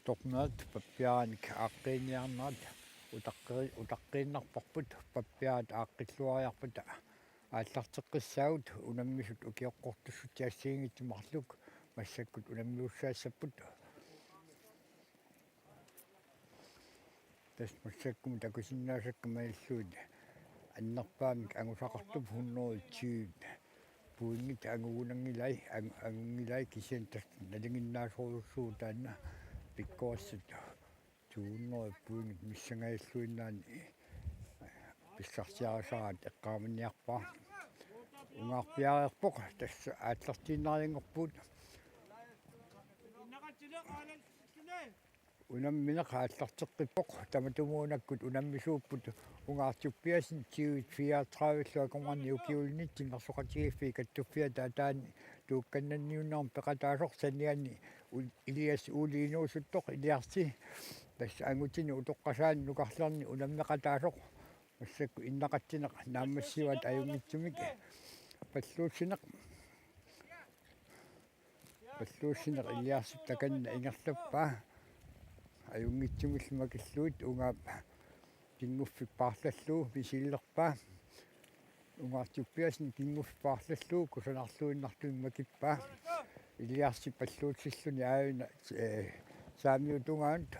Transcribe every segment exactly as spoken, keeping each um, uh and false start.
Tornerit pappiaranik aaqqiiniarnerat utaqqi-, utaqqiinnarparput, pappiarat aaqqilluariarpata aallarteqqissaagut. Unammisut ukioqqortussutsit assigiinngitsut marluk massakkut unammiussaassapput. Tassa massakkumut takusinnaasakka malillugit annerpaamik angusaqartup hundrede tyve pointit angugunanngilai, ang-, angunngilai, kisianni tassa nalinginnaasorujussuuvoq taanna pikkorissut to hundrede pointit missangajalluinnaanni pissarsiarisaraat eqqaamaniarpara. Ungaaq piareerpoq, tassa aallartiinnarianngorpugut. Unammineq aallarteqqippoq, tamatumuunakkut unammisuupput Ungaaq Tobiassen, tyve fireogtredive-llu akornanni ukiulinni Tinnersoqatigiiffiit Kattuffiata ataani tuukkannanniunnermi peqataasoq, saniani U-, Elias Ole inuusuttoq Iliarsi, tassa angutini utoqqasaani nukarlerni unammeqataasoq, massakkut innaqatsineq naammassivaat ajunngitsumik. Palluussineq. Palluussineq Iliarsip takanna ingerlappaa. Ajunngitsumillu makillugit Ungaap Kinnguffik paarlallugu misilerpaa. Ungaaq Tobiassen Kinnguffik paarlallugu kusanarluinnartumik makippaa. Iliarsi palluussilluni aajuna, eh, saamiutungaanut,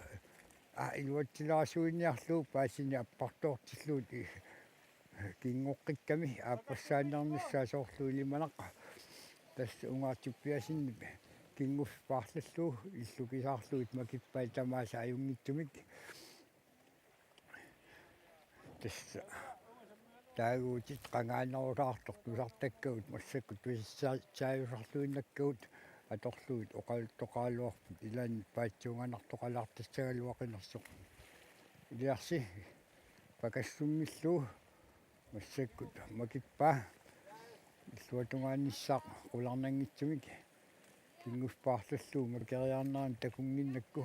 aa, iluatsilaarsuiniarlugu paasini appartoortillugit Kinngoqqikkami aappassaaneernissaa soorlu ilimanaq. Tassa Ungaaq Tobiassenip Kinnguffik paarlallugu illukisaarlugit makippai tamaasa ajunngitsumik. Tassa taaguutit qangaanerusaartoq tusartakkagut massakkut tusassaa-, -saajusarluinnakkagut atorlugit oqaluttoqaraluarput, ilaanni paatsuunganartoqalaartassagaluaqinersoq. Iliarsi pakassummillugu massakkut makippaa. Illuatungaannissaa qularnanngitsumik Kinnguffik paarlallugu makeriarnerani takunnginnakku.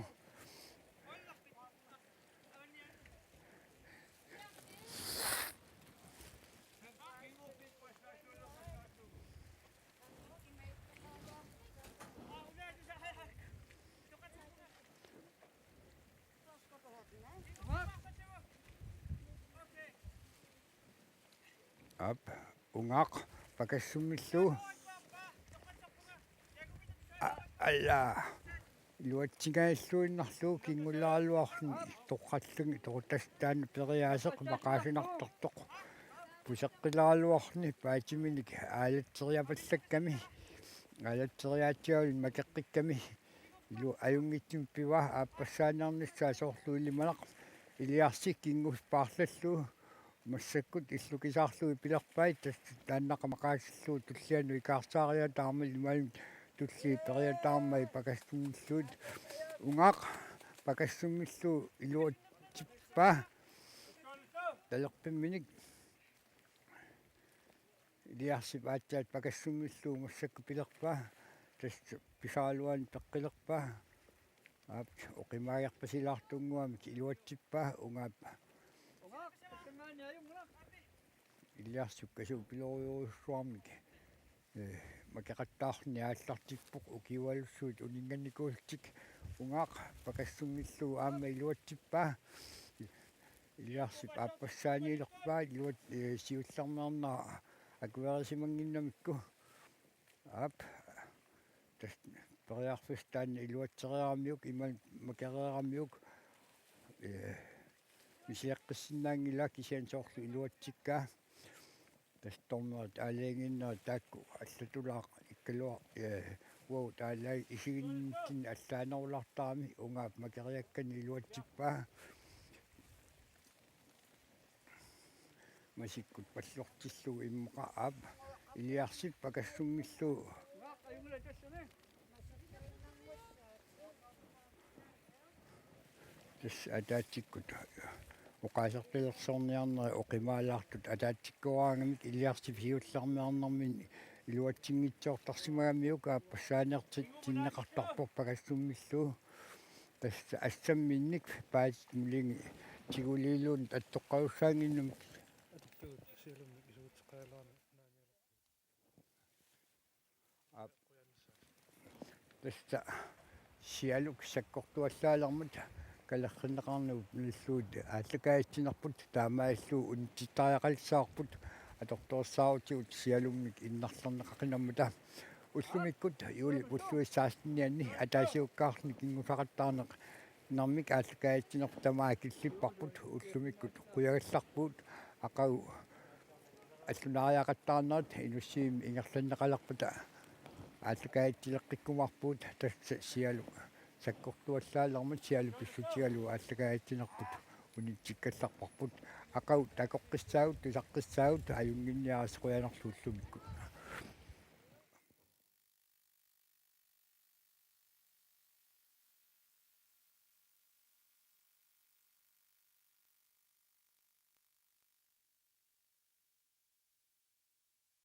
Aap, Ungaaq pakassummillugu. A-, alla. Iluatsingajalluinnarlugu kinnguleraluarluni toqqalluni toqutas taanna periaaseq maqaasinartartoq. Puseqqileraluarluni paatiminik aalatseriapallakkami. Aalatseriaatsiarluni makeqqikkami. Ilu-, ajunngitsumik pivaa aappassaaneernissaa soorlu ilimanaq. Iliarsi Kinnguffik paarlallugu massakkut illukisaarlugit pilerpai, tassa taannaqa maqaasillugu tullianut ikaarsaariataarmat imaluunniit tulliit periataarmai pakassummillugit. Ungaaq pakassummillugu iluatsippaa talerpimminik. Iliarsip aatsaat pakassummillugu massakkut pilerpaa. Tassa pisaraluaani peqqilerpaa. Aap, oqimaagerpasilaartunnguamik iluatsippaa Ungaap. Iliarsi sukkasuupilorujussuarmik, eh, makeqattaarluni aallartippoq ukiualussuit uninnganikuullutik. Ungaaq pakassummillugu aamma iluatsippaa. Iliarsip aappassaaniilerpaa iluat-, eh, siullermeerneq akuerisimannginnamikku. Aap. Tassa periarfissaq taanna iluatseriaramiuk, ima makereeramiuk, eh, misileqqissinnaanngilaa kisianni soorlu iluatsikkaa. Tassa tornerit aalajangiinnerat taakku allatulaaq ikkaluar-, eh, uagut aalajangi isiginnitsinni allaanerulaartarami. Ungaap makeriakkani iluatsippaa. Masikkut pallortillugu immaqa, aap, Iliarsip pakassummillugu. Tassa ataatsikkut oqaasertalersorniarneri oqimaalaartut ataatsikkoraangamik Iliarsip siullermeernermini iluatsinngitsoortarsimagamiuk aappassaaneertinneqartarpoq pakassummillugu. Tassa assamminnik paatit mulingi tiguliiluunniit attoqqajussaannginnamik. Atortugut siullermik isuguteqqajaluarneq naanialerpoq. Aap. Tassa Sialuk sakkortuallaalermat kalerrinneqarnagut nalluut aallakaatitsinerput taamaallu unitsittariaqalissavarput atortorissaarutsigut sialummik innarlerneqaqinermata. Ullumikkut juulip ulluissaastinnianni ataasiakkaarluni kinngusaqattaarneq namik aallakaatitsinerput tamaat killipparput ullumikkut qujagallarpugut aqagu allunaariaqattaarnerat Inussivimmi ingerlanneqalerpata aallakaatitsileqqikkumaarpugut tassa sialuk sakkortuallaalermat sialu pissutigalugu aallakaatitsinerput unitsikkallarparput aqagu takoqqissaagut tusaqqissaagut ajunnginniarisi qujanarlu ullumikkut.